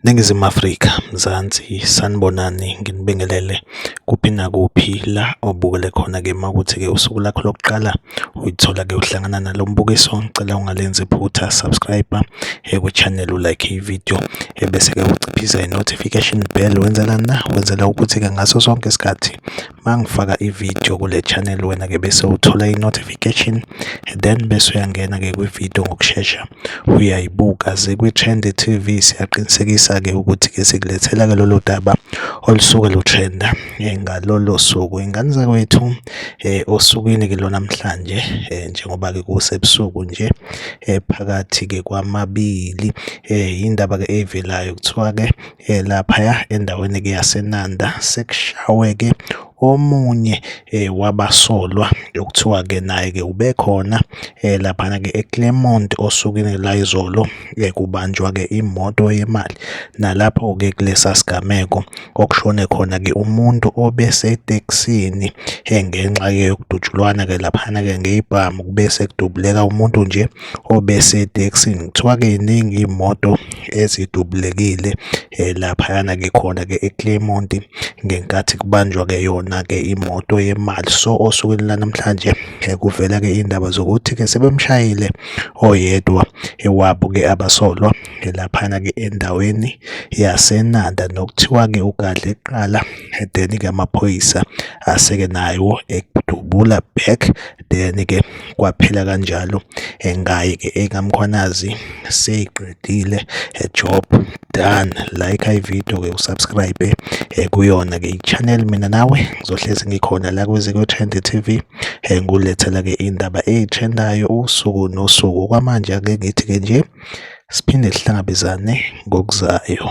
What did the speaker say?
Ningizimu Afrika, Mzansi, sanibonani, nginibingelele kuphi nakuphi la obukele khona-ke. Uma kuwukuthi-ke usuku lakho lokuqala uyithola-ke uhlangana nalo mbukiso, ngicela ungalenzi iphutha, subscribe kwi-channel, u-like i-video, ebese-ke uciphisa i-notification bell. Wenzelani na? Wenzela ukuthi-ke ngaso sonke isikhathi mangifaka i-video kule channel, wena-ke bese uthola i-notification, then bese uyangena-ke kwi-video ngokushesha uyayibuka. Zikwi-Trend TV, siyaqinisekisa-ke ukuthi-ke sikulethela-ke lolu daba olusuke lutrenda ngalolo suku. Ingane zakwethu, osukwini-ke lo namhlanje, njengoba-ke kusebusuku nje, phakathi-ke kwamabili, indaba-ke evelayo kuthiwa-ke laphaya endaweni-ke yaseNanda sekushawe-ke omunye wabasolwa okuthiwa-ke naye-ke ubekhona laphana-ke eClermont osukwini layizolo, kubanjwa-ke imoto yemali. Nalapho-ke kulesa sigameko okushone khona-ke umuntu obesetekisini ngenxa-ke yokudutshulwana-ke laphana-ke ngey'bhamu, kube sekudubuleka umuntu nje obesetekisini. Kuthiwa-ke ziningi iy'moto ezidubulekile laphayana-ke khona-ke eClermont ngenkathi kubanjwa-ke yona-ke imoto yemali. So osukwini lanamhlanje kuvela-ke iy'ndaba zokuthi-ke sebemshayile oyedwa wabo-ke abasolwa laphana-ke endaweni yaseNanda, nokuthiwa-ke ugadle kuqala, then-ke amaphoyisa aseke nawo ekudubula back, then-ke kwaphela kanjalo ngaye-ke. EkaMkhwanazi seyiqedile, job done. Like i-video-ke, u-subscribe kuyona-ke i-channel. Mina nawe ngizohlezi ngikhona la kwiZiko Trend TV, ngilethela-ke indaba ey'trendayo usuku nosuku. Kwamanje ake ngithi-ke nje siphinde sihlangabezane ngokuzayo.